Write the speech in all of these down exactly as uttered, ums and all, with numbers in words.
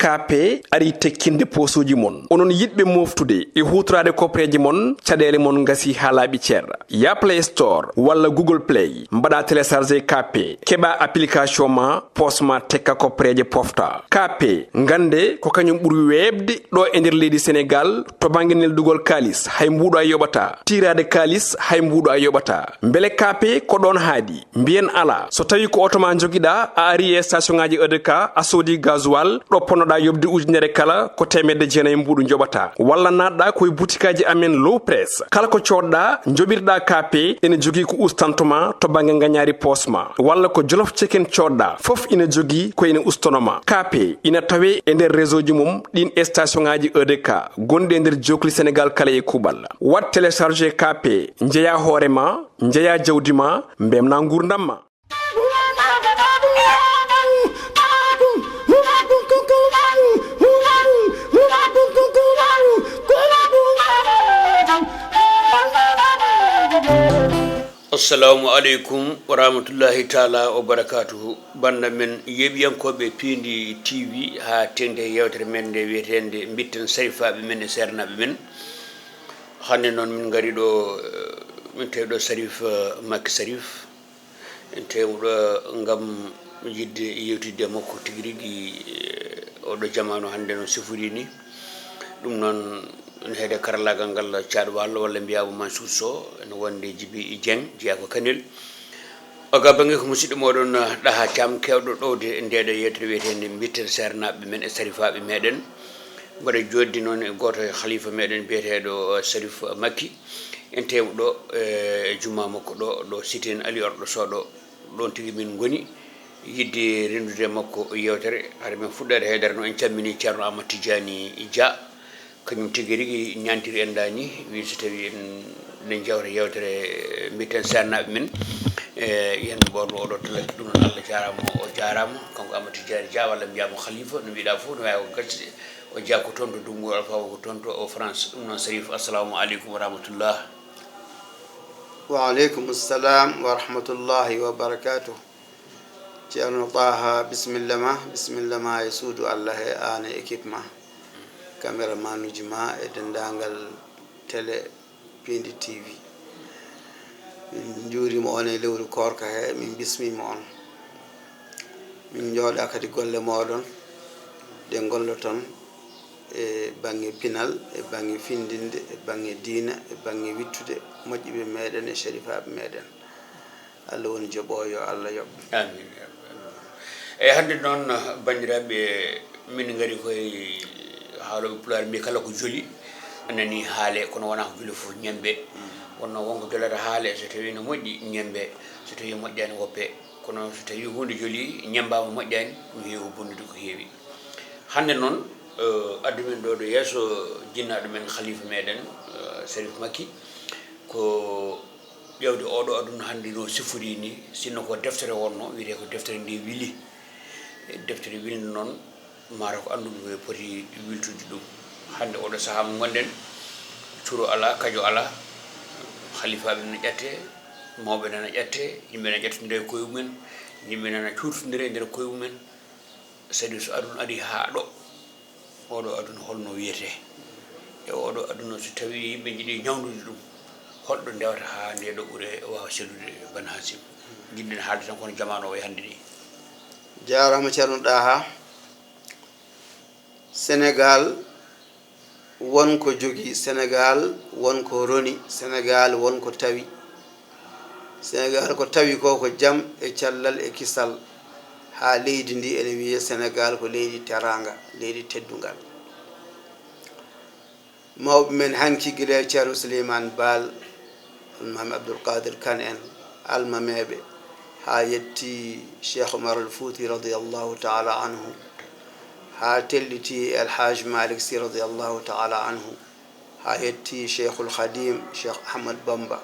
K P ari tekkinde poosuuji mon. Onon yiɗɓe mooftude e huutoraade koppereeje mon, caɗeele mon ngasi haa laaɓi cer. Ya Play Store walla Google Play, mbaɗa télécharger K P, keɓa application ma, poos ma tekka koppereeje pofta. K P, ngannde ko kañum ɓuri weeɓde ɗo e nder leydi Senegaal to bannge neldugol kaalis, hay mbuuɗo a yoɓata. Tiiraade kaalis, hay mbuuɗo a yoɓata. Mbele K P ko ɗoon haaɗi? Mbiyen alaa. So tawii ko oto ma njogiɗaa, a ari e station ŋaaji E D K, a soodi gasoil, ɗo ponnoɗaa yoɓde ujunere kala, ko teemedde jeenayi mbuuɗu njoɓataa. Walla naatɗaa ko e butikaaji amen Low Press. Kala ko coodɗaa, njoɓirɗaa K P, ene jogii ko ustanto ma to bannge ngañaari poos ma. Walla ko Jolof Chicken coodɗaa, fof ina jogii ko ina ustono ma. K P ina tawee e nder réseau ji mum ɗiin e station ŋaaji E D K gonɗi e nder jookli Senegaal kala e kuuɓal. Waɗ télécharger K P, njeyaa hoore ma, njeyaa jawdi ma, mbemnaa nguurndam ma. Assalamu aleykum wa rahmatullahi taala wa barakatuhu. Bannda men yeeɓiyankooɓe Piindi T V, haa teeŋti e yeewtere men nde wiyeteende Mbitten Sarifaaɓe men e Seernaaɓe men. Hannde noon min ngari ɗo, eh, min tawi ɗo Sarif, eh, Makki Sarif. En tawi mo ɗo ngam yiɗde yewtidde e makko tigi rigi, eh, oɗo jamaanu hannde no sifori ni. Ɗum noon, ene heede karallaagal ngal Caad Waalo walla mbiyaa mo Mansour Sow, ene wonde Jibi Dieng, jeyaa ko Kanel. O ga bannge ko musidɗo mooɗon, eh, Ɗaha Caam, keewɗo ɗowde ndeeɗo yeewtere wiyeteende Mbitten Seernaaɓe men e Sarifaaɓe meɗen. Mbaɗa jooɗdi noon e gooto e halifa meɗen biyeteeɗo, eh, Sarif Makki. En tawi mo ɗo, eh, e juma makko ɗo, ɗo Sitin Ali Orɗo Soɗo. Ɗoon tigi min ngoni yiɗde renndude e makko yeewtere. Hade men fuɗɗaade haydara noon, en calminii Ceerno Amadou Tidiani Dia. Kañum tigi rigi ñaantiri en ɗaani, wi so tawii en, eɗen jewta yeewtere, eh, Mbitten Seernaaɓe men. Eh, yen ɓoorno oɗo talaki, ɗum noon Allah jaaraama, o jaaraama. Kanko Amadou Tidiani Dia, walla mbiyaa mo Khalifa, no mbiɗa fof, no waawi ko gaccude. O jeyaa ko toon to Dunngu, Alfa o ko toon to o France. Ɗum noon, Sarif, assalamu aleykum wa rahmatullah. Wa aleykum salam wa rahmatullahi wa barakatuh. Ceerno Taha, bisimilla ma, bisimilla ma e suudu Allah he, aan e équipe ma, caméramaanuji ma e denndaangal télé Piindi T V. Min njuuriima on e lewru koorka he, min bismiima on. Min njooɗa kadi golle mooɗon ɗe ngolloton e baŋŋe pinal, e baŋŋe findinde, e baŋŋe diina, e baŋŋe wittude moƴƴiɓe meɗen e sharifaaɓe meɗen. Allah woni joɓoowo, yo Allah yoɓ. Amin. Eyi, hannde noon, banndiraaɓe, min ngari koye haalooɓe Pulaar mbiyi kala ko joli, a nanii haale, kono wonaa ko joli fof ñemmbe. Wonno wonko jolata haale, so tawii no moƴƴi, ñemmbe, so tawii moƴƴaani, woppe. Kono so tawii huunde joli, ñemmbaama, moƴƴaani, ɗum heewi ko bonnude ko heewi. Hannde noon, eh, addu men ɗo, ɗo yeeso jinnaaɗo men, khalifa meɗen, eh, Sharif Makki, ko ƴeewde oɗo aduna hannde no sifori ni, sinno ko deftere wonno, wiyetee ko deftere nde wili. E deftere wilnde noon, mataw ko annduɗo e poti wiltude ɗum. Hannde oɗo sahaa mo ngonɗen, curo alaa, kajo alaa, halifaaɓe nana ƴatte, mawɓe nana ƴatte, yimɓe nana ƴattondira e koye mumen, yimɓe nana cuurtondira e nder koye mumen. Saɗi so aduna ari haa ɗo, oɗo aduna holno wiyetee? E oɗo aduna, so tawii yimɓe njiɗi ñawndude ɗum, holɗo ndewata haa nde ɗo ɓure waawa sellude, Bana Hasim? Njiɗɗen haalde tan kono jamaanu o e hannde ni. Jaaraama, Ceerno Ɗaha. Senegaal won ko jogii, Senegaal won ko roni, Senegaal won ko tawi. Senegaal ko tawi ko, ko jam e cellal e kisal, haa leydi ndi ene wiyee Senegaal ko leydi teraanga, leydi teddungal. Mawɓe men hanki, gila e Ceerno Suleymaan Baal, Maam Abdul Qaadir Kan en, almameeɓe, haa yetti Cheikh Omar al Fouti radiyallahu taala anhu, haa telliti e El Hadj Malick Sy radiyallahu taala anhu, haa yetti Cheikhul Khadim, Cheikh Ahmad Bamba,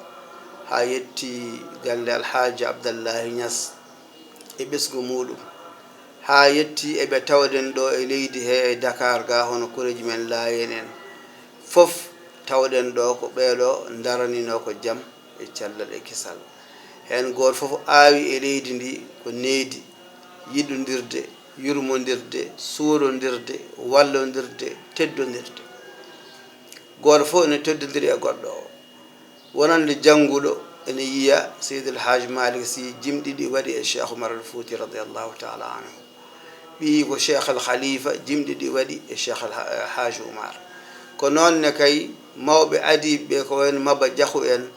haa yetti galle Alhaji Abdallahi Niass e ɓesngu muuɗum, haa yetti e ɓe tawɗen ɗo e leydi he, e Dakar ga, hono koreeji men Laayeen en. Fof tawɗen ɗo ko ɓeeɗo ndaranino ko jam e cellal e kisal. Heen gooto fof aawi e leydi ndi ko needi, yiɗondirde, yurmondirde, suurondirde, wallondirde, teddondirde. Gooto fof ene teddondiri e goɗɗo o. Wonande jannguɗo ene yiya Seydi El Hadj Malick Sy jimɗi ɗi waɗi e Cheikh Oumar Al Fouti radiyallahu taala anhu. Ɓiyi ko Cheikh Al Khalifa, jimɗi ɗi waɗi e Cheikh Al Ha-, Hadj Oumar. Ko noon ne kay mawɓe adiiɓe ɓe, ko wayi no Maba Diakhou en,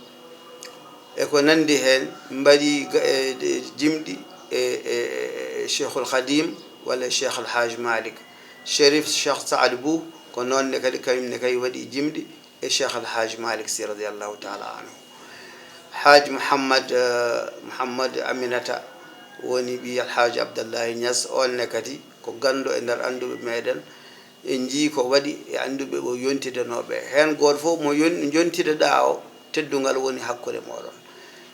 e ko nanndi heen, mbaɗi ga-, e, e, jimɗi e, e, e, e Cheikhul Khadim walla e Cheikh Al Hadj Malick. Cherif Cheikh Saad Bou, ko noon ne kadi, kañum ne kay waɗi jimɗi e Cheikh Al Hadj Malick Sy radiyallahu taala anhu. Hadj Mouhammad, eh, Mouhammad Aminata woni ɓiy Al Hadj Abdallahi Niass, oon ne kadi ko ganndo e nder annduɓe meɗen. En njii ko waɗi e annduɓe o yontidanooɓe. Heen gooto fof mo yon-, njontidaɗaa o, teddungal woni hakkunde mooɗon.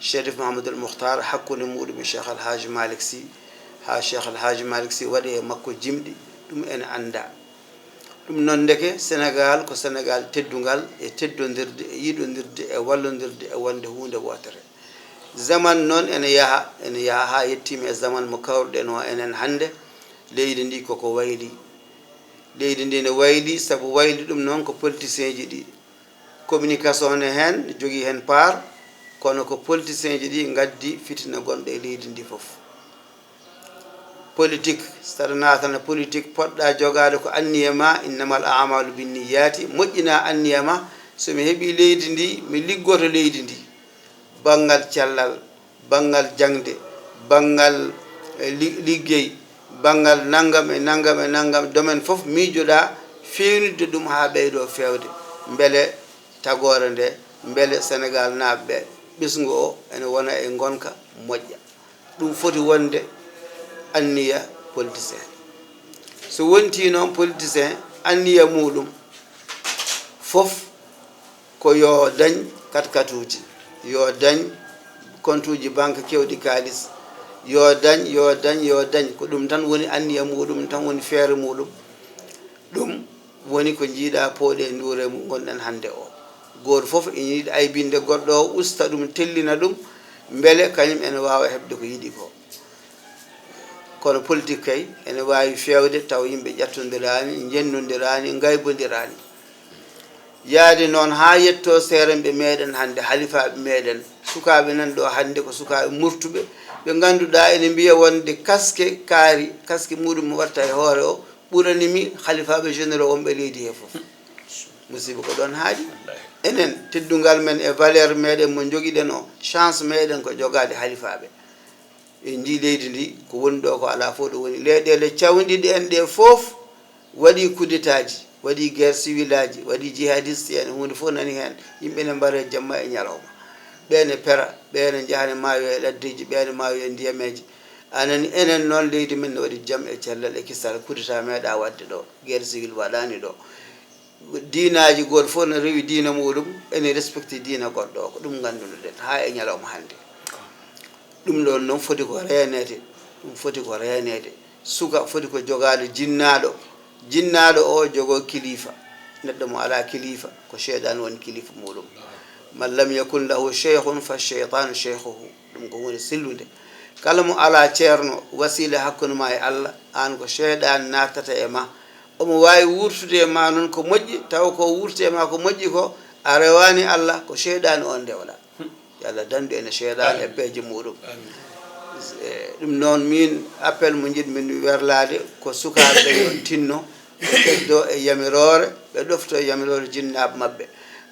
Cherif Mahamadul Mukhtar, hakkunde muɗum e Cheikh Al Hadj Malick Sy, haa Cheikh Al Hadj Malick Sy waɗi e makko jimɗi, ɗum ene anndaa. Ɗum noon, ndeke Senegaal ko Senegaal teddungal e teddondirde e yiɗondirde e wallondirde e wonde huunde wootere. Zaman noon ene yaha, ene yaha haa yettiima e zaman mo kawruɗen o enen hannde. Leydi ndi koko wayli. Leydi ndi ne wayli, sabu wayli ɗum noon ko politicienji ɗi. Communication ne heen, ne jogii heen part, kono ko politicienji ɗi ngaddi fitina gonɗo e leydi ndi fof. Politique, saɗa naatana politique, poɗɗa jogaade ko anniya ma, innamal a'malu binniyati, moƴƴina anniya ma. So mi heɓi leydi ndi, mi liggoto leydi ndi. Banngal cellal, banngal jaŋde, banngal, eh, li-, liggey, banngal nanngam e nanngam e nanngam, domaine fof miijoɗa feewnitde ɗum haa ɓeydo feewde. Mbele tagoore nde, mbele Senegaal naaɓe ɓe, ɓesngu o ene wona e ngonka moƴƴa. Ɗum foti wonde anniya politicien. So wonti noon politicien, anniya muɗum fof ko yo dañ katkatuuji, yo dañ kontuuji banque kewɗi kaalis, yo dañ, yo dañ, yo dañ. Ko ɗum tan woni anniya muɗum, tan woni feere muɗum. Ɗum woni ko njiiɗa pooɗe e nduure mum ngonɗen hannde o. Gooto fof ina yiɗi aybinde goɗɗo o, usta ɗum, tellina ɗum, mbele kañum ene waawa heɓde ko yiɗi ko. Kono politique kay, ene waawi feewde taw yimɓe ƴattondiraani, njennondiraani, ngaybondiraani. Yaade noon haa yettoo seerenɓe meɗen hannde, halifaaɓe meɗen, sukaaɓe nan ɗo hannde ko sukaaɓe murtuɓe, ɓe ngannduɗaa ene mbiya wonde kaske kaari, kaske muɗum mo watta e hoore o, ɓurani mi halifaaɓe généraux wonɓe leydi he fof. Musiba ko ɗoon haaɗi. Wallaahi. Enen, teddungal men e valeur meɗen mo njogiɗen o, chance meɗen ko jogaade halifaaɓe. En njii leydi ndi, ko woni ɗo ko alaa fof ɗo woni. Leyɗeele cawnɗiɗi en ɗe fof waɗi kudetaaji, waɗi guerre civil aji, waɗi jihadiste en, huunde fof nani heen. Yimɓe ne mbara jamma e ñalawma. Ɓe ne pera, ɓe ne njahane maayo e laddeeji, ɓe ne maayo e ndiyameeji. A nani, enen noon, leydi men ne waɗi jam e cellal e kisal, kudeta meeɗa waɗde ɗo, guerre civil waɗaani ɗo. Diinaaji, gooto fof no rewi diina muɗum, ene respecte diina goɗɗo o. Ko ɗum nganndunoɗen haa e ñalawma hannde. Ɗum ɗoon noon foti ko reeneede, ɗum foti ko reeneede. Suka foti ko jogaade jinnaaɗo. Jinnaaɗo o jogoo kilifa. Neɗɗo mo alaa kilifa, ko seyɗaan woni kilifa muɗum. Man lam yakun lahu shaykhun fa shaytanu shaykhuhu. Ɗum ko huunde sellude. Kala mo alaa ceerno, wasiila hakkunde ma e Allah, aan ko seyɗaan nattata e ma. Omo waawi wuurtude e ma noon ko moƴƴi, tawa ko wuurti e ma ko moƴƴi ko, a rewaani Allah, ko seyɗaani on ndewɗa. Yo Allah danndu en e seyɗaane e peeje muɗum. Amiin. E, ɗum noon, miin appel mo njiɗmi werlaade ko sukaaɓe ɓe yo tinno, ɓe keddoo e yamiroore, ɓe ɗoftoo e yamiroore jinnaaɓe maɓɓe.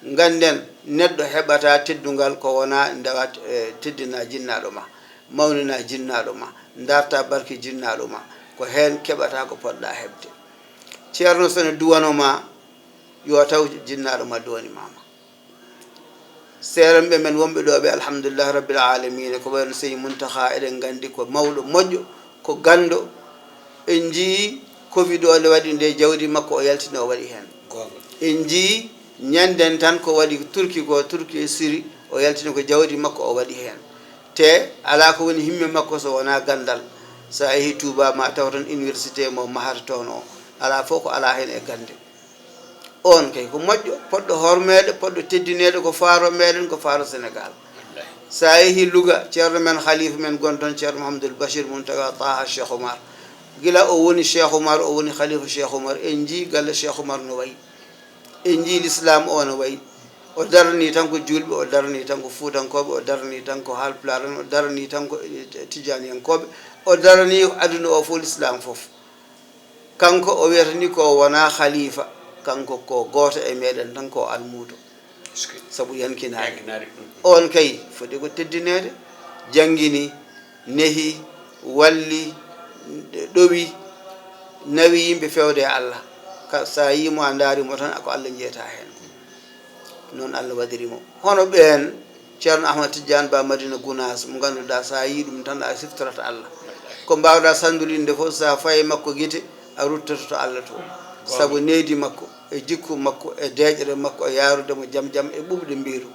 Ngannden, neɗɗo heɓata teddungal ko wonaa ndewa, e, teddina jinnaaɗo ma, mawnina jinnaaɗo ma, ndarta barki jinnaaɗo ma. Ko heen keɓata ko poɗɗa heɓde. Ceerno so ne duwano ma, yo taw jinnaaɗo ma duwani ma ma. Seerenɓe men wonɓe ɗo ɓe, alhamdulillahi rabbil alamina, ko wayno Seydi Muntaha, eɗen nganndi ko mawɗo moƴƴo, ko ganndo. En njii covid o nde waɗi nde, jawdi makko o yaltino o waɗi heen. Goonga. En njii ñannden tan ko waɗi Turki ko, Turki e Siri, o yaltino ko jawdi makko o waɗi heen. Te alaa ko woni himme makko so wonaa ganndal. So a yehii Tuuba ma taw tan université mo mahata toon o, alaa fof ko alaa heen e gannde. Oon kay ko moƴƴo, poɗɗo hormeede, poɗɗo teddineede, ko faaro meɗen, ko faaro Senegaal. Wallaahi. So a yehii Louga, ceerno men, halifa men gonɗo toon, ceerno Mouhamadoul Bachir Mountaga Taha Cheikh Oumar, Gila o woni Cheikh Oumar, o woni khalifa Cheikh Oumar, en njii galle Cheikh Oumar no wayi. En njii l'islam o no wayi. O daranii tan ko juulɓe, o daranii tan ko fuutankooɓe, o daranii tan ko haalpulaar en, o daranii tan ko, eh, tijaaniyankooɓe, o daranii aduna o fof, l'islam fof. Kanko o wiyata ni ko wonaa khalifa, kanko ko gooto e meɗen tan, ko almuudo. Sabu yankinaare. Yankinaare, mm. On kay foti ko teddineede, janngini, nehi, walli, ɗowi, nawi yimɓe fewde e Allah. Ka, so a yii mo, a ndaari mo tan, ko Allah njeyataa heen. Noon Allah waɗiri mo. Hono ɓeen, Ceerno Ahmad Tijjaan Ba Madina Gunaas, mo ngannduɗaa, so a yii ɗum tan, a siftorata Allah. Ko mbaawɗaa sanndulinde fof, so a fayi makko gite, a ruttoto to Allah to. Sabu nehdi makko, e jikku makko, e deeƴre makko, e yaarude mo jam jam e ɓuuɓde mbiiru.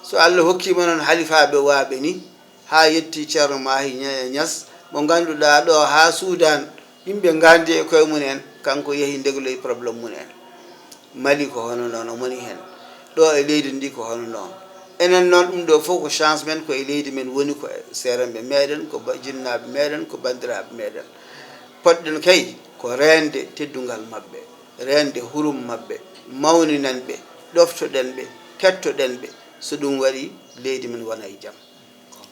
So Allah hokkiima noon halifaaɓe waaɓe ni, haa yetti Ceerno Mahi Ña-, Ñas, mo ngannduɗaa ɗo haa Suudan, yimɓe ngaandi e koye mum en, kanko yehi ndegloyi problème mum en. Mali ko hono noon, o moni heen. Ɗo e leydi ndi ko hono noon. Enen noon, ɗum ɗo fof ko chance men, ko e leydi men woni, ko e seerenɓe meɗen, ko ba-, jinnaaɓe meɗen, ko banndiraaɓe meɗen. Potɗen kay ko reende teddungal maɓɓe, reende hurum maɓɓe, mawninan ɓe, ɗoftoɗen ɓe, kettoɗen ɓe. So ɗum waɗi, leydi men wona e jam.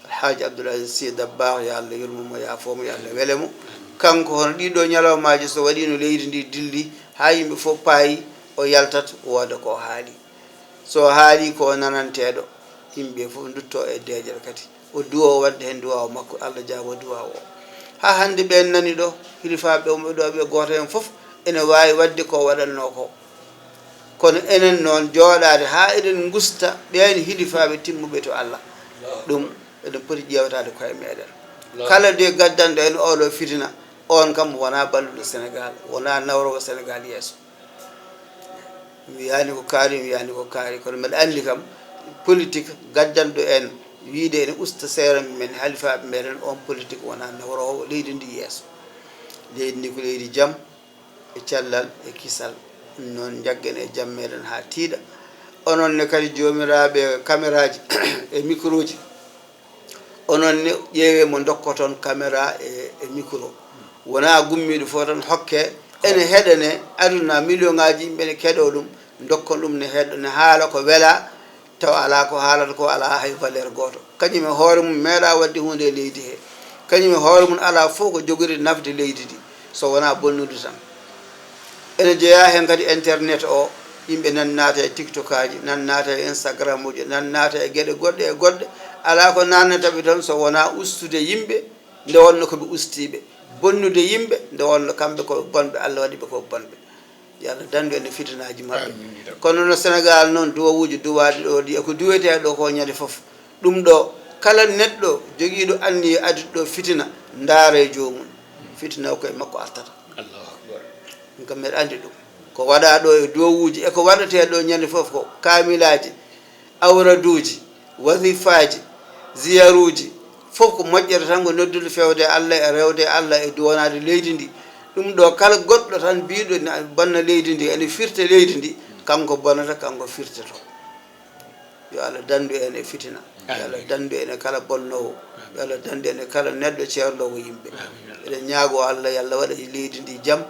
Alhaaji Abdoul Aziz Sy Dabakh, yo Allah yurmo mo, yaafo mo, yo Allah wele mo. Kanko hono ɗiɗo ñalawmaaji, so waɗiino leydi ndi dilli, haa yimɓe fof paayi, o yaltat, wooda ko haali. So haali ko nananteeɗo, yimɓe fof ndutto e deeƴere kadi. O duwo waɗde heen duwaaw makko, Allah jaabo duwaaw o. Haa hannde ɓeen nani ɗo, hilifaaɓe wonɓe ɗo ɓe gooto heen fof ene waawi waɗde ko waɗatnoo ko. Kono enen noon jooɗaade haa eɗen ngusta ɓeen hilifaaɓe timmuɓe to Allah, ɗum eɗen poti ƴeewtaade koye meɗen. Kala de gaddanɗo en oɗo fitina, on kam wonaa balluɗo Senegaal, wonaa nawroowo Senegaal yeeso. Mi wiyaani ko kaari, mi wiyaani ko kaari, kono mbeɗa anndi kam, politique gaddanɗo en wiide ene usta seerenɓe men, halifaaɓe meɗen, on politique wonaa nawroowo leydi ndi yeeso. Leydi ndi ko leydi jam, e cellal, e kisal. Ɗum noon, njaggen e jam meɗen haa tiiɗa. Onon ne kadi, joomiraaɓe kameraaji e mikroji, onon ne, ƴeewee mo ndokkoton kamera e, e mikro. Wonaa gummiiɗo fof tan hokke, ene heɗane aduna, miliyonaaji yimɓe ne keɗoo ɗum, ndokkon ɗum ne heɗo, ne haala ko welaa, tawa alaa ko haalata ko, alaa hay valeur gooto. Kañum e hoore mum meeɗaa waɗde huunde e leydi he. Kañum e hoore mum alaa fof ko jogori nafde leydi ndi, so wonaa bonnude tan. Ene jeyaa heen kadi internet o, yimɓe nan naata e TikTokaaji, nan naata e Instagramuuji, nan naata e geɗe goɗɗe e goɗɗe. Alaa ko naatnata ɓe toon so wonaa ustude yimɓe, nde wonno ko ɓe ustiiɓe. Bonnude yimɓe, nde wonno kamɓe ko bonɓe, Allah waɗi ɓe ko bonɓe. Yo Allah danndu en e fitinaaji maɓɓe. Amiin. Kono no Senegaal noon, duwawuuji duwaaɗi ɗo ɗi, e ko duwetee ɗo ko ñande fof. Ɗum ɗo, kala neɗɗo jogiiɗo anniya addude ɗo fitina, ndaara e joomum. Fitina ko e makko artata. Allahu akbar. Ɗum kam mbeɗa anndi ɗum. Ko waɗaa ɗo e duwawuuji, e ko waɗetee ɗo ñande fof ko kaamilaaji, awraduuji, wasifaaji, ziyaruuji, fof ko moƴƴere tan, ko noddude fewde e Allah e rewde e Allah e duwanaade leydi ndi. Ɗum ɗo, kala goɗɗo tan biyɗo ina bonna leydi ndi, ene firta leydi ndi, kanko bonata, kanko firtoto. Yo Allah danndu en e fitina. Yo Allah danndu en e kala bonnoowo. Yo Allah danndu en e kala neɗɗo ceerloowo yimɓe. Eɗen ñaagoo Allah, yo Allah waɗa e leydi ndi jam.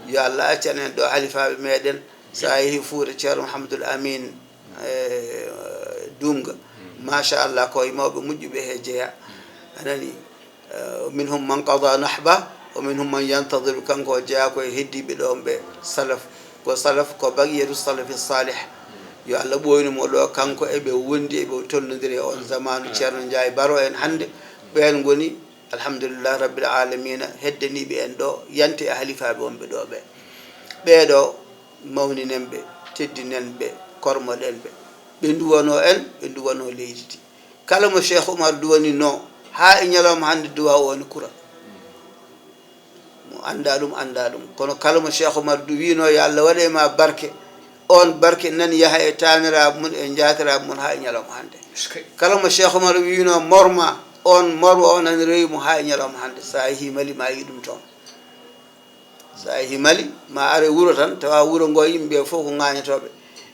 Yo Allah accan en ɗo halifaaɓe meɗen. So a yehii Fuuta, Ceerno Mouhamadoul Amine, e, Duumga. Machallah, ko e mawɓe moƴƴuɓe he jeyaa. A nanii? Eh, minhum man qada nahba, wa minhum man yantadiru, kanko o jeyaa ko e heddiiɓe ɗoon ɓe salaf. Ko salaf, ko baqiyatu salafi salih. Yo Allah ɓooynu mo ɗo, kanko e ɓe wondi, e ɓe tolnodiri e oon zamaanu. Ceerno Njaay Baro en hannde, ɓeen ngoni, alhamdulillah rabbil alamina, heddaniiɓe en ɗo, yante e halifaaɓe wonɓe ɗo ɓe. Ɓee ɗo, mawninen ɓe, teddinen ɓe, kormoɗen ɓe. Ɓe nduwanoo en, ɓe nduwanoo leydi ndi. Kala mo Cheikh Oumar duwaninoo, haa e ñalawma hannde, duwaaw o ne kura. Mo anndaa ɗum, anndaa ɗum. Kono kala mo Cheikh Oumar du-, wiinoo, "Yo Allah waɗ e ma barke," oon barke nan yaha e taaniraaɓe mum, e njaatiraaɓe mum haa e ñalawma hannde. Kala mo Cheikh Oumar wiinoo, "Mor ma," oon mor o nan rewi mo haa e ñalawma hannde. So a yehii Mali, ma a yii ɗum toon. So a yehii Mali, ma are wuro tan, tawa wuro ngo yimɓe fof ko ŋaañotooɓe.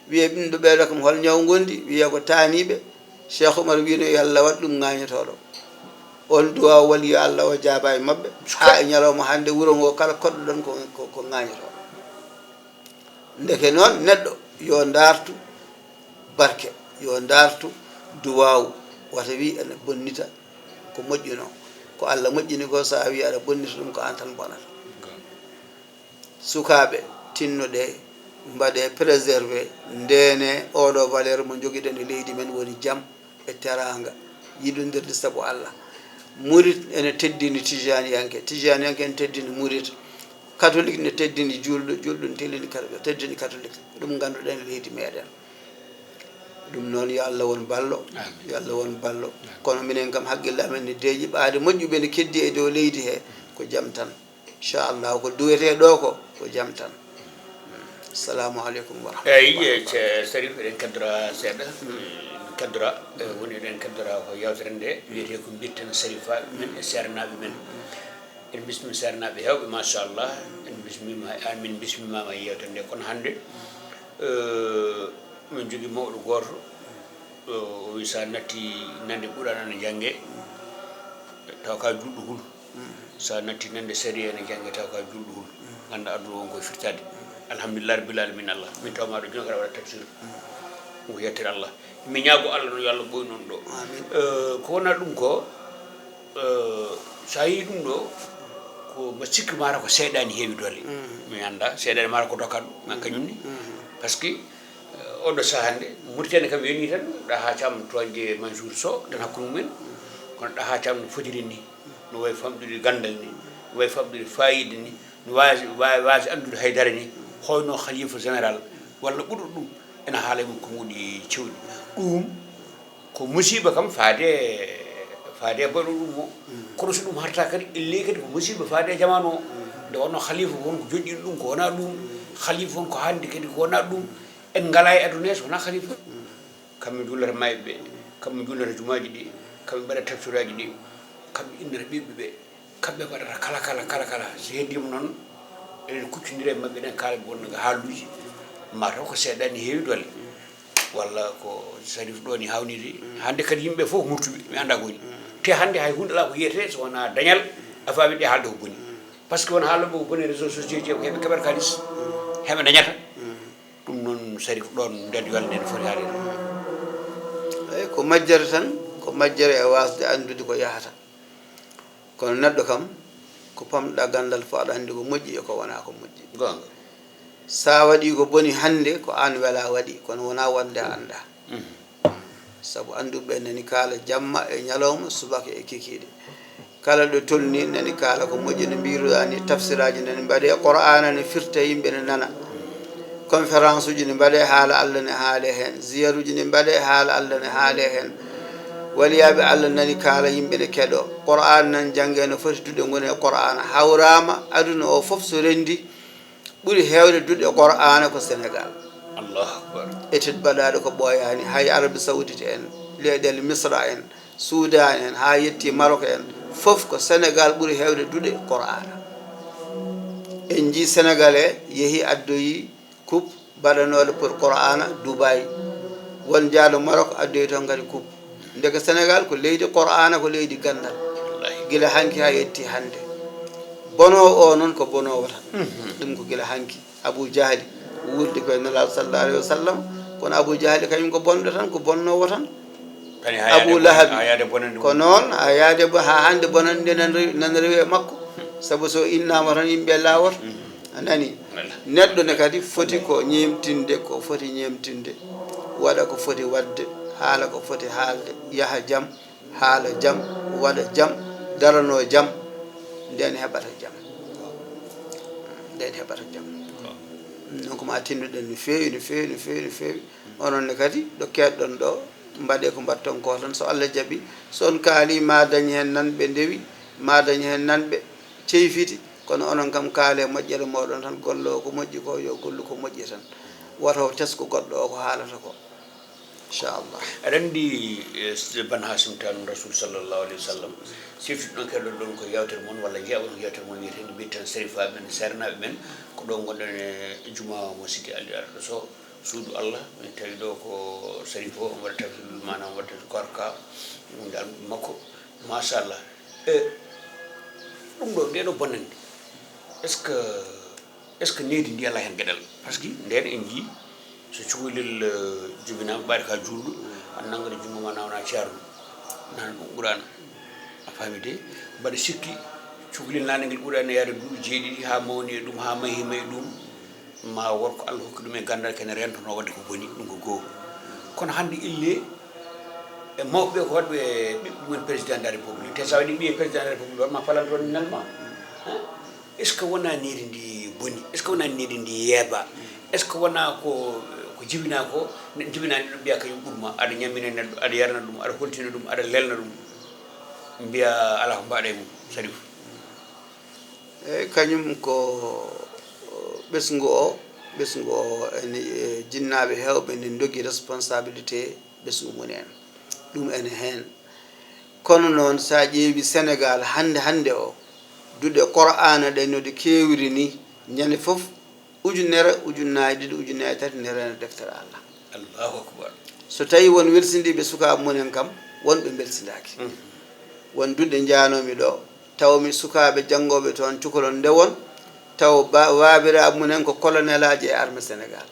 Wiyee, "Ɓiɓɓe ɓeeɗo kam, hol ñaw ngondi?" Wiyee, "Ko taaniiɓe." Cheikh Oumar wiino, "Yo Allah waɗ ɗum ŋaañotooɗo." On duwaaw waliyo Allah o jaabaa e maɓɓe. Haa e ñalawma hannde wuro ngo kala koɗɗo ɗon ko, ko, ko ŋaañoto. Ndeke noon neɗɗo yo ndaartu barke, yo ndaartu duwaaw, wata wi ene bonnita ko moƴƴuno. Ko Allah moƴƴini ko, so a wi aɗa bonnita ɗum, ko aan tan bonata. Sukaaɓe, tinnoɗee, mbaɗee préservé, ndeenee oɗo valeur mo njogiɗen e leydi men, woni jam e teraanga, yiɗondirde sabu Allah. Murit ene teddini Tijaniyanke, Tijaniyanke ene teddini Murit, Katolik ne teddini juulɗo, juulɗo ne teddini Katolik, teddini Katolik. Ɗum ngannduɗen e leydi meɗen. Ɗum noon, yo Allah won ballo, yo Allah won ballo. Kono minen kam, hakkille amen ne deeƴi, ɓaade moƴƴuɓe ne keddi e dow leydi he, ko jam tan. Inchallah, ko duwetee ɗo ko, ko jam tan. Assalamu aleykum wa rahmatullahi. Eyi, ce-, Sarif, eɗen kaddora seeɗa. Eɗen kaddora, eh, woni eɗen kaddora ko yewtere nde wiyetee ko mbitten Sarifaaɓe men e seernaaɓe men. En bismii seernaaɓe heewɓe, machallah. En bismiima, amin bismimaama e yewtere nde. Kono hannde, eh, min jogii mawɗo gooto, o, o wi sa natti nande Qur'aana ne jannge, taw ka juulɗo hul. Sa natti nande sariya ne jannge, taw ka juulɗo hul. Ngannda aduna won koye firtaade. Alhamdulillah rabbil alamin Allah. Min taw maɗo joni kala waɗa tafsir. Ɗum ko yettere Allah. Mi ñaago Allah noon yo Allah ɓoynu on ɗo. Amin. Eh, ko wona ɗum ko, eh, sa yii ɗum ɗo, ko mbo sikki mara ko seyɗani heewi doole. Mi annda, seyɗani mara ko doka ɗum, ma kañum ni. Parce que, eh, oɗo saha hannde, Mauritanie kam yoni tan, ɗaha cam toñde Mansour Sow, tan hakkunde mumen. Kono ɗaha cam no fotiri ni, no wawi famɗude gandal ni, no wawi famɗude fayida ni, no wawi, wawi, wawi andude haydara ni, hoyno khalifa général, walla ɓurɗo ɗum, ena haala e mum ko muɗi cewɗi. Ɗum ko musiba kam faade, faade baɗo ɗum o. Kono so ɗum harta kadi, elle kadi ko musiba faade e jamanu o. Nde wonno khalifa won ko joƴƴini ɗum, ko wona ɗum. Khalifa won ko hande kadi, ko wona ɗum. En ngala e aduna he so wona khalifa. Kamɓe juulata mayɓe ɓe, kamɓe juulata jumaaji ɗi, kamɓe mbaɗata tafsiraaji ɗi, kamɓe innata ɓiɓɓe ɓe, kamɓe mbaɗata kala, kala, kala, kala. So heddiima noon, eɗen kuccondira e maɓɓe, eɗen kaala ɓe wonno haaluuji, mataw ko seeɗa ni heewi doole. Walla ko Sarif ɗo ni hawnide. Hannde kadi yimɓe fof murtuɓe, mi annda ko woni. Te hannde hay huunde alaa ko yiyetee so wonaa dañal, a faami ɗe haalde ko boni. Parce que won haalooɓe ko boni e réseaux sociaux ji, ko heɓe keɓata kaalis, heɓe dañata. Ɗum noon, Sarif, ɗoon nder welnde no foti haalirde. Eey, ko majjere tan, ko majjere e waasde anndude ko yahata. Kono neɗɗo kam, ko pamɗa ganndal fof, aɗa anndi ko moƴƴi e ko wonaa ko moƴƴi. Goonga. Sa waɗi ko boni hannde, ko aan wela waɗi, kono wonaa wonde a annda. Mhm. Sabu annduɓe nani kaala jamma e ñalawma, subaka e kikiiɗe. Kala ɗo tolni nani kaala ko moƴƴi no mbiruɗaa ni, tafsiraaji nani mbaɗe, Qur'aana ne firta, yimɓe ne nana. Conférence uji ne mbaɗe, haala Allah ne haale heen. Ziyaruji ne mbaɗe, haala Allah ne haale heen. Waliyaaɓe Allah nani kaala, yimɓe ne keɗo. Qur'aana nan jannge, no foti duɗe ngoni e Qur'aana. Hawraama aduna o fof so renndi, ɓuri heewde duɗe Qur'aana ko Senegal. Allahu Akbar. Étude baɗaaɗo ko ɓooyaani, hay Arabie Saoudite en, leyɗeele Misra en, Sudan en, haa yetti Maroc en, fof ko Senegal ɓuri heewde duɗe Qur'aana. En njii Sénégalais yehi addoyi coupe baɗanooɗo pour Qur'aana Dubai. Won jaaɗo Maroc addoyi toon kadi coupe. Ndeke Senegal ko leydi Qur'aana, ko leydi ganndal. Wallahi. Gila hanki haa yetti hannde. Bonoowo o noon ko bonoowo tan. Mhm. Ɗum ko gila hanki. Abu Jahli wuurdi koye Nelaaɗo sallallahu alayhi wa sallam, kono Abu Jahli kañum ko bonɗo tan, ko bonnoowo tan. Kadi haa Abu yaade bon-, Lahabi haa yaade bonande ko mum. Noon, haa yaade bo-, haa hannde bonande nan rewi, nan rewi e makko. Sabu so innaama tan yimɓe laawoto. Mhm. A nani? Walla. Neɗɗo ne kadi foti ko ñeemtinde, ko foti ñeemtinde. Waɗa ko foti waɗde, haala ko foti haalde, yaha jam, haala jam, waɗa jam, daranoo jam, nden heɓata jam. Nden heɓata jam. Ɗum noon ko ma tinnoɗen no feewi, no feewi, no feewi, no feewi. Onon ne kadi, ɗo keedɗon ɗo, mbaɗee ko mbaɗton ko tan. So Allah jaɓi, so on kaali, ma dañ heen nan ɓe ndewi, ma dañ heen nan ɓe ceyfiti. Kono onon kam, kaalee moƴƴere mooɗon tan, golloowo ko moƴƴi ko, yo gollu ko moƴƴi tan. Wata o tesko goɗɗo o ko haalata ko. Inchallah. Aɗa anndi, eh, Ban Hasim Tall Rasul sallallahu alayhi wa sallam, sifti ɗon keɗoɗon ko yewtere mon walla jeeɓon ko yewtere mon wiyeteende mbitten Sarifaaɓe men, seernaaɓe men, ko ɗo ngonɗen e juma mo Sidi Ali Arɗo Sow, suudu Allah, min tawi ɗo ko Sarif o, omo waɗa tafsir, maanaam waɗa tafsir koorka, ɗum dal makko, machallah. E ɗum ɗo, nde ɗo bonnande, est ce que, est ce que neydi ndi alaa heen geɗal? Par ce que ndeen en njii, so cukalel jibinaama, ɓaade ka juulɗo, a nanngat junngo ma, nawna ceerno, nana ɗum qur'aana. A faami de? Mbaɗa sikki cukalel nana ngel qur'aana yaade duuɓi jeeɗiɗi, haa mawni e ɗum, haa mahima e ɗum, ma won ko Allah hokki ɗum e ganndal, kene rentono waɗde ko boni, ɗum ko goo. Kono hannde ille e mawɓe ɓe ko waɗɓe ɓiɓɓe mumen président de la république, te sa waɗi ɓiye président de la république, wonma falanto nelma. Est ce que wona neydi ndi boni? Est ce que wona neydi ndi yeeba? Est ce que wona ko, ko jibina ko, ne jibina ndi ɗum mbiya kañum ɓurma, aɗa ñammina neɗɗo, aɗa yarna ɗum, aɗa holtina ɗum, aɗa lelna ɗum, mbiya ala ko mbaɗa e mum? Sarifu. Eyi, kañum ko ɓesngu o, ɓesngu o ene, e, jinnaaɓe heewɓe ne ndogi responsabilité ɓesngu mum en. Ɗum ene heen. Kono noon, so a ƴeewi Senegaal hannde hannde o, duɗe Qur'aana ɗe no ɗe keewiri ni, ñande fof ujunere, ujunnaaje ɗiɗi, ujunnaaje tati ne reena deftere Allah. Allahu akbar. So tawi won welsindiiɓe sukaaɓe mum en kam, won ɓe mbelsindaaki. Won duɗe njaanoomi ɗo, taw mi sukaaɓe janngooɓe toon cukalon ndewon, taw ba-, baabiraaɓe mum en ko colonelaaji e armée Senegaal.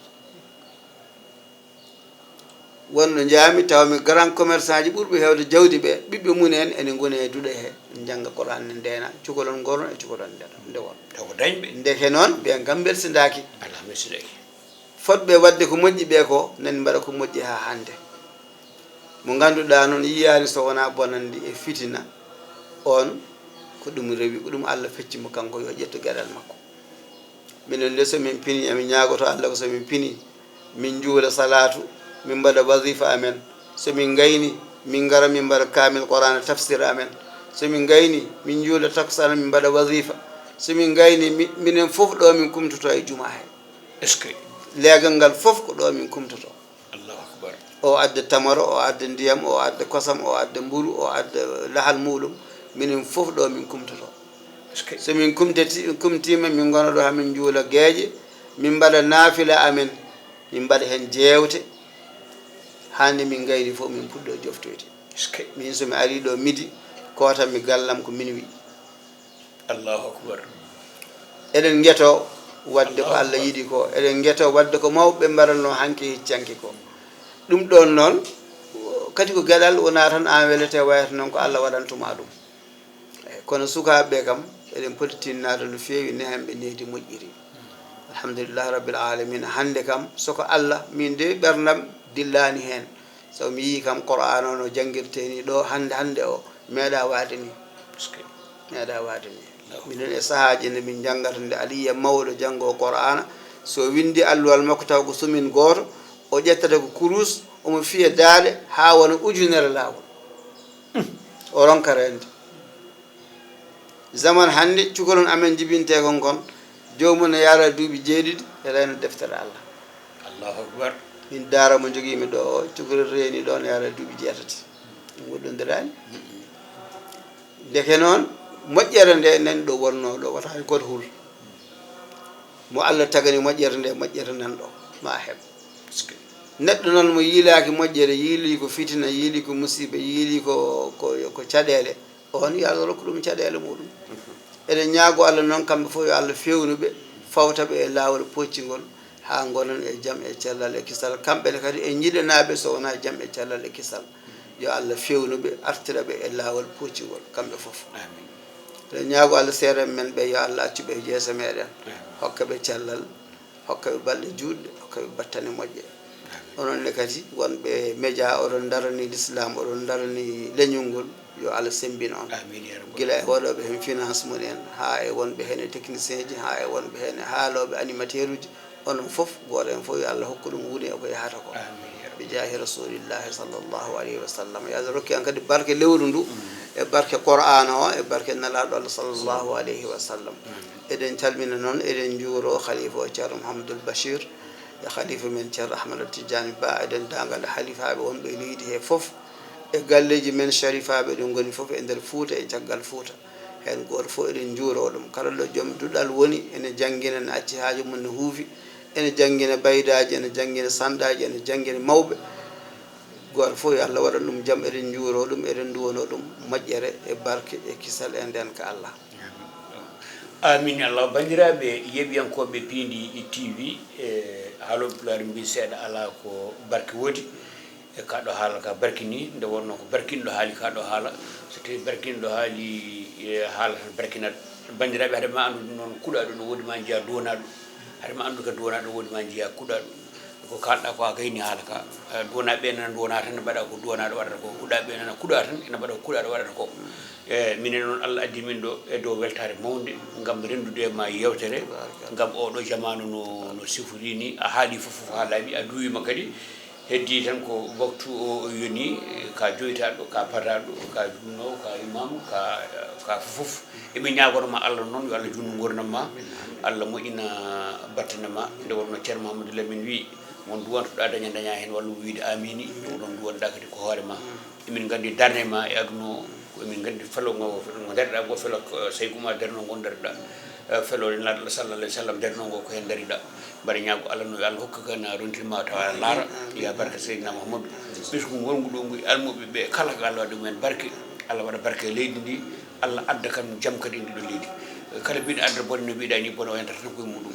Won ɗo njaami, taw mi grand commerçant ji ɓurɓe heewde jawdi ɓe, ɓiɓɓe mum en ene ngoni e duɗe he, njannga Qur'aan ne ndeena, cukalon ngoron e cukalon ndewon. Taw ko dañɓe. Ndeke noon, ɓeen kam mbelsindaaki. Alaa mbelsindaaki. Fotɓe waɗde ko moƴƴi ɓe ko, nani mbaɗa ko moƴƴi haa hannde. Mo ngannduɗaa noon yiyaani so wonaa bonannde e fitina, oon ko ɗum rewi, ko ɗum Allah fecci mo kanko, yo ƴettu geɗal makko. Minen de, so min pinii, emin ñaagoto Allah ko so min pinii, min njuula salaatu, min mbaɗa wazifa amen. So min ngayni, min ngara min mbaɗa kaamil Qur'aana tafsir amen. So min ngayni, min njuula takusaan, min mbaɗa wazifa. So min ngayni, mi-, minen fof ɗo min kumtoto e jumaa he. Est-ce que? Leegal ngal fof ko ɗo min kumtoto. Allahu akbar. O adda tamaro, o adda ndiyam, o adda kosam, o adda mburu, o adda lahal muɗum. Minen fof ɗo min kumtoto. Est-ce que? So min kumtati-, kumtiima, min ngona ɗo hamin njuula geeƴe, min mbaɗa naafila amen, min mbaɗa heen jeewte. Haa nde min ngayni fof, min puɗɗo joftoyde. Est-ce que? Min so mi arii ɗo midi, kootan mi gallam ko minuit. Allahu akbar. Eɗen ngeto waɗde ko Allah yiɗi ko, eɗen ngeto waɗde ko mawɓe mbaɗatno hanki hecci hanki ko. Ɗum ɗon noon, kadi ko geɗal, wonaa tan aan welete wayata noon ko Allah waɗantuma ɗum. Eyi, kono sukaaɓe ɓe kam, eɗen poti tinnaade no feewi ne heen ɓe nehdi moƴƴiri. Alhamdulillahi rabbil alamina. Hannde kam, soko Allah, min de ɓerndam dillaani heen. Sabu mi yii kam Qur'aana o no janngirtee ni ɗo hannde, hannde o meeɗaa waade ni. Meeɗaa waade ni. Minen e sahaaji nde min njanngata nde aɗa yiya mawɗo janngoowo Qur'aana, so winndi alluwal makko taw ko sumin gooto, o ƴettata ko kurus, omo fiya daaɗe haa wona ujunere laawol. O ronka reende. Zaman hannde, cukalon amen jibinteekon kon, joomum ne yaara duuɓi jeeɗiɗi, reena deftere Allah. Allahu akbar. Min daara mo njogiimi ɗo o, cukalel reeni ɗo ne yaara duuɓi jeetati. Ɗum woɗɗondiraani. Ndeke noon, moƴƴere nde nan ɗo wonnoo ɗo, wata hay gooto hul. Mo Allah tagani moƴƴere nde, moƴƴere nan ɗo, ma a heɓ. Neɗɗo noon mo yiilaaki moƴƴere, yiilii ko fitina, yiilii ko musiiba, yiilii ko, ko, ko caɗeele, oon yo Allah rokku ɗum caɗeele muɗum. Eɗen ñaago Allah noon kamɓe fof yo Allah feewnu ɓe, fawta ɓe e laawol pooccingol, haa ngonan e jam e cellal e kisal. Kamɓe ne kadi en njiɗanaa ɓe so wonaa jam e cellal e kisal. Yo Allah feewnu ɓe, artira ɓe e laawol pooccingol, kamɓe fof. Amin. Eɗen ñaago Allah seerenɓe men ɓe, yo Allah accu ɓe e yeeso meɗen. Amin. Hokka ɓe cellal, hokka ɓe balɗe juutɗe, hokka ɓe battane moƴƴe. Amin. Onon ne kadi, wonɓe média, oɗon ndarani l'islam, oɗon ndarani leñol ngol, yo Allah semmbin on. Amin, ya rabbal. Gila e waɗooɓe heen finance mum en, haa e wonɓe heen e technicien ji, haa e wonɓe heen e haalooɓe animateur uji, onon fof, gooto heen fof, yo Allah hokku ɗum woni e ko yahata ko. Amin, ya rabbal. Bi jaahi rasulillahi sallallahu alayhi wa sallam. Yo Allah rokku en kadi barke lewru ndu, e barke Qur'aana o, e barke Nelaaɗo Allah sallallahu alayhi wa sallam. Amin. Eɗen calmina noon, eɗen njuuroo Khalifa o, Ceerno Mouhamadoul Bachir, e Khalifa men Ceerno Ahmada Tidiane Ba, e denndaangal halifaaɓe wonɓe e leydi he fof, e galleeji men sharifaaɓe ɗo ngoni fof e nder Fuuta e caggal Fuuta. Heen gooto fof eɗen njuuroo ɗum. Kala ɗo joom duɗal woni, ene janngina, ne acci haaju mum ne huufi, ene janngina baydaaji, ene janngina sanɗaaji, ene janngina mawɓe. Gooto fof yo Allah waɗan ɗum jam, eɗen njuuroo ɗum, eɗen nduwanoo ɗum moƴƴere e barke e kisal e ndeenka Allah. Amin Allah. Banndiraaɓe yeeɓiyankooɓe Piindi T V, e haalooɓe Pulaar mbii seeɗa alaa ko barke woodi. E kaa ɗo haala ka barkini, nde wonnoo ko barkinɗo haali kaa ɗo haala. So tawii barkinɗo haali e haala tan barkinat. Banndiraaɓe, hade ma anndude noon kuɗaaɗo no woodi ma njiya duwanaaɗo. Hade ma anndude ka duwanaaɗo no woodi ma njiya kuɗaaɗo. Ko kaalɗaa ko a gayni haala ka. Eh, duwanaaɓe nana duwanaa tan ne mbaɗa ko duwanaaɗo waɗata ko. Kuɗaaɓe nana kuɗaa tan ene mbaɗa ko kuɗaaɗo waɗata ko. Eh, minen noon Allah addi min ɗo e dow weltaare mawnde ngam renndude e ma yeewtere. Ngam oɗo jamaanu no, no sifori ni. A haali fof, fof haalaaɓe, a duwiima kadi. Heddii tan ko waktu o, o yoni, ka joytaaɗo, ka pataaɗo, ka juulnoowo, ka imaamu, ka, ka fof. Emin ñaagono ma Allah noon, yo Allah juutnu nguurndam ma, Allah moƴƴina battane ma. Nde wonnoo Ceerno Mouhamadou Lamine wii, mo duwantoɗaa daña, daña heen wallude wiide aamiin. Ɗum ɗoon duwanɗaa kadi ko hoore ma. Emin nganndi darnde ma e aduna o, ko emin nganndi felo ngo, ngo daroɗaa ngo, felo ko Seyku Umar darnoo ngo daroɗaa. Eh, felo Nulaaɗo sallallahu alaihi wasallam darnoo ngo, ko heen dariɗaa. Mbaɗa ñaago Allah no yo Allah hokku kan rontirma tawa laara. Ya barke Seydina Mouhamadou. Ɓesngu ngol ngu ɗo ngu e almuɓe ɓe kala ko Allah waɗa ɗumen barke. Allah waɗa barke e leydi ndi. Allah adda kan jam kadi e ndi ɗo leydi. Eh, kala mbiɗo adda bone no mbiɗa ni bone o yantata tan koye muɗum.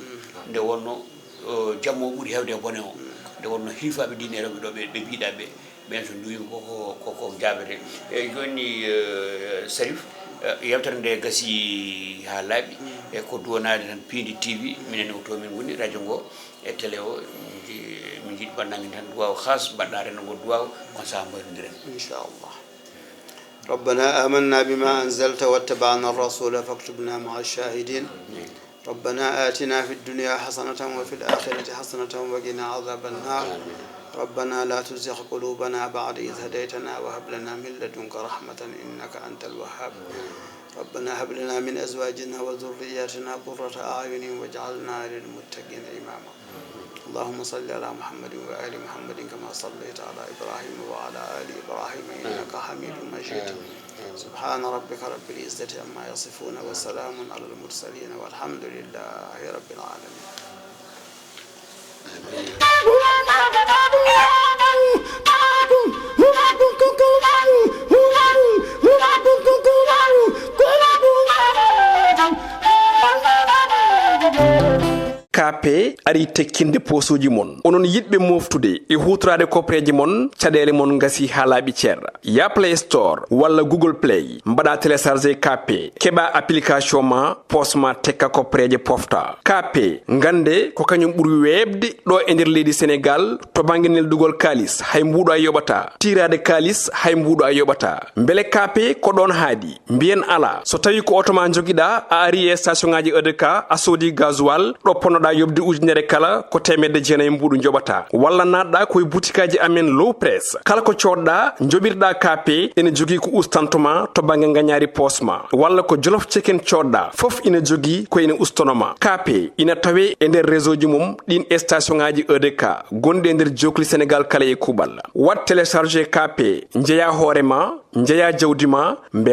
Nde wonnoo, eh, jam o ɓuri heewde e bone o. Nde wonnoo hilifaaɓe diine rewɓe ɗo ɓe, ɓe mbiɗa ɓe. Ɓeen so nduwiima ko, ko, ko, ko jaabete. Eeyi, jooni, eh, Sarif, eh, yewtere nde gasii haa laaɓi. E ko duwanaade tan Piindi T V, minen ko to min ngoni, radio ngo e télé o. Min nji-, min njiɗi mbaɗanaa min tan duwaaw haas, mbaɗɗaa renndo ngo duwaaw, on sahaa mbayrondiren. Inchallah. ربنا آمنا بما أنزلت واتبعنا الرسول فاكتبنا مع الشاهدين. ربنا آتنا في الدنيا حسنة وفي الآخرة حسنة وقنا عذاب النار. ربنا لا تزغ قلوبنا بعد إذ هديتنا وهب لنا من لدنك رحمة إنك أنت الوهاب. ربنا هب لنا من أزواجنا وذرياتنا قرة أعين واجعلنا للمتقين إماما. اللهم صل على محمد وآل محمد كما صليت على إبراهيم وعلى آل إبراهيم إنك حميد مجيد. سبحان ربك رب العزة عما يصفون وسلام على المرسلين والحمد لله رب العالمين. K P ari tekkinde posuuji mon. Onon yiɗɓe moftude e huutoraade koppareeje mon, caɗeele mon ngasii haa laaɓi cer. Ya Play Store walla Google Play, mbaɗa télécharger K P, keɓa application ma, poos ma tekka koppareeje pofta. K P, ngannde ko kañum ɓuri weeɓde ɗo e nder leydi Senegaal to bannge neldugol kaalis, hay mbuuɗo a yoɓataa. Tiiraade kaalis, hay mbuuɗo a yoɓataa. Mbele K P ko ɗoon haaɗi? Mbiyen alaa. So tawii ko oto ma njogiɗaa, a arii e station ŋaaji E D K, a soodii gasoil, ɗo ponnoɗaa yoɓde ujunere kala, ko teemedde jeenayi mbuuɗu njoɓataa. Walla naatɗaa ko e butikaaji amen Low Press. Kala ko coodɗaa, njoɓirɗaa K P, ene jogii ko ustanto ma to bannge ngañaari poos ma. Walla ko Jolof Chicken coodɗaa, fof ina jogii ko ene ustono ma. K P ina tawee e nder réseau ji mum ɗiin e station ŋaaji E D K gonɗi e nder jookli Senegaal kala e kuuɓal. Waɗ télécharger K P, njeyaa hoore ma, njeyaa jawdi ma, mbe-